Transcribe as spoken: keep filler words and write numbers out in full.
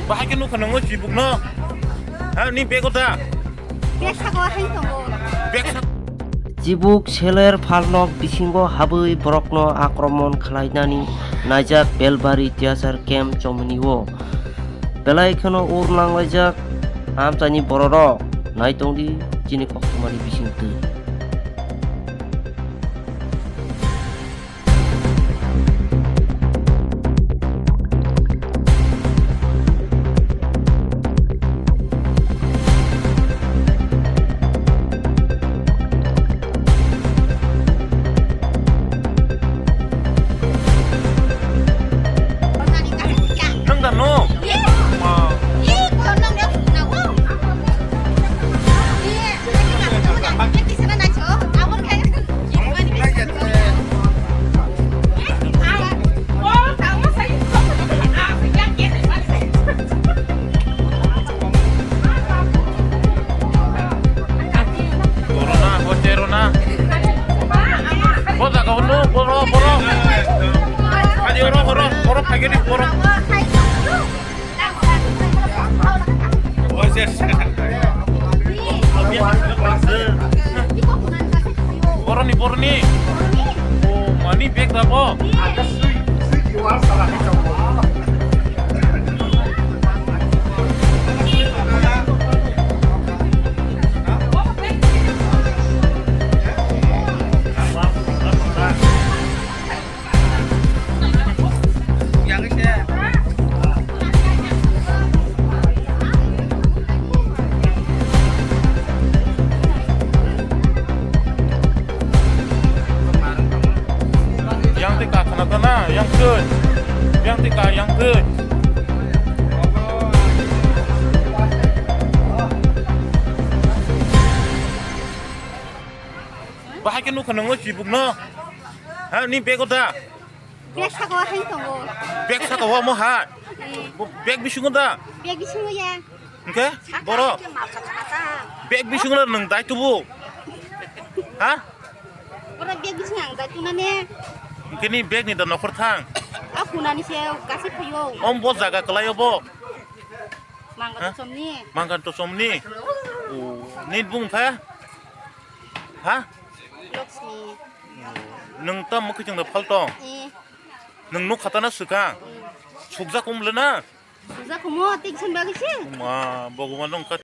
Bahai khe nukha nwngo chibukno? Ha, ni bego da? Bag saka o hai tongo. Bag sak- Chibuk seler phalnok bisingo habwi borokno akromon khlainani naijak Belbari tiyachar camp chomni o. Belai kheno ur nanglaijak amchaini bororok. Naitongdi chini koktwmani bisingtwi. Nang da no? Ma. Corona, hoche rona. Bo jaga o no, boro, boro. Hadi oro, oro, oro, phagedi, oro. Boroni, boroni. O, mani bag da bo. Yang twi ka khna tana, yang twi. Yang twi ka, yang twi. Bahai khe nukha nwngo chibukno. Ha, ni bego da? Bag saka o hai tongo. Bag saka o mo ha? Eh. Bo bag bisingo da? Bag bisingo ya. Hingke? Saka boro? Hingke masa saka. Bag bisingo na nwng dai tubu? Ha? Boro bag bisingo ang dai tuna ne. Hingke ni bag ni da nokhor thang? A kuna ni se kasi phayo. Om bo jaga kwlai obo? Mangga ha? Tosom ni. Mangga tosom ni? O, ni bung pha? Ha? Lakshmi. Nwng tam mukhi chwng da phalto? Eh. Nwng nuk khata na swkang? Eh. Sukjak um le na? Sukjak kumo, tik sen bagwi se. Ma, Bhagwan nong ka